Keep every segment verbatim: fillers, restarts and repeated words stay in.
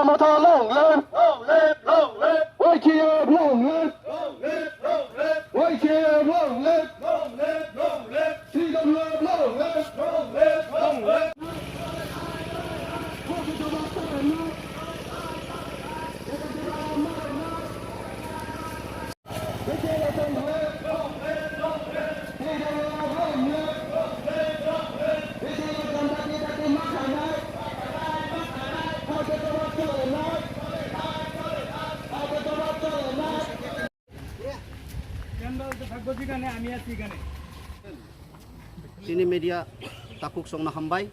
Motha long live! Long live! Long live! Y T F long live! Long live! Long live! Y T F long live! Long live! Long live! T W F long live! Long live! Long live! Chini media takhuk songno hambai.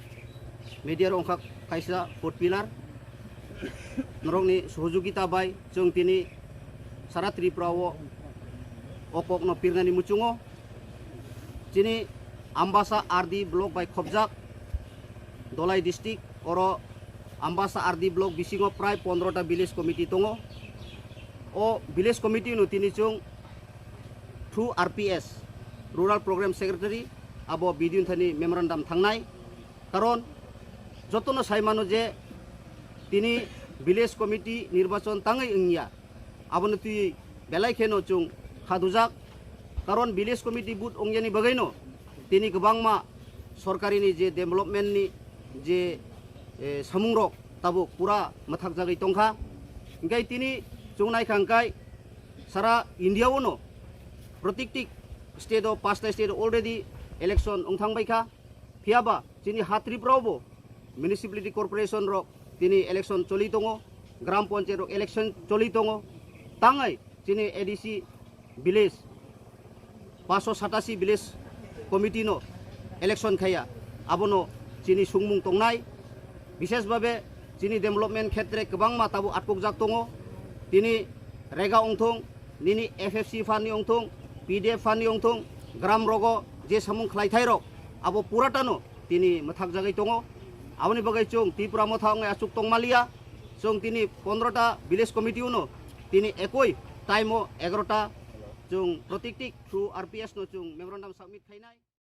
Media rok wngkha kaisa fourth pillar. Norokni sohojogita bai chwng tini sara Tripura o o kokno pirnani muchungo. Chini Ambasa R D block bai khopjak Dholai district, oro Ambasa R D block bisingo prai pondro ta village committee tongo. O village committee no tini chwng through R P S, Rural Program Secretary, abo B D O ni thani memorandum thangnai. Karon jotono sai mano je tini village committee nirbachon tangwi wngya, abono twi belai kheno chwng khadujak. Karon village committee vote ongyani bagwino tini kwbangma sorkarini je development ni je, eh, samungrok tabuk pura mwthakjagwi tongkha. Hingkai tini chwng naikha hingkai sara India o no protikti state o, pasta state o already election wngthang baikha. Phiyaba chini ha Tripura o bo municipality corporation rok tini election choli tongo, gram panchayat rok election choli tongo. Tangai chini A D C village, paanso satasi village committee no election khaya, abono chini sungmung tongnai. Bishesh bhabe chini development khetre kwbangma tabuk atkukjak tongo. Tini rega wngthung, nini F F C fund ni wngthung, P D F fund ni wngthung, gram rogo je samung khlaithai rok, abo puratano tini mwthakjagwi tongo. Aboni bagwi chwng Tripura Motha wngwi achuk tongmaliya. Chwng tini pondro ta village committee uno tini ekoi time o egaroh ta chwng protikti through R P S no chwng memorandum submit khainai.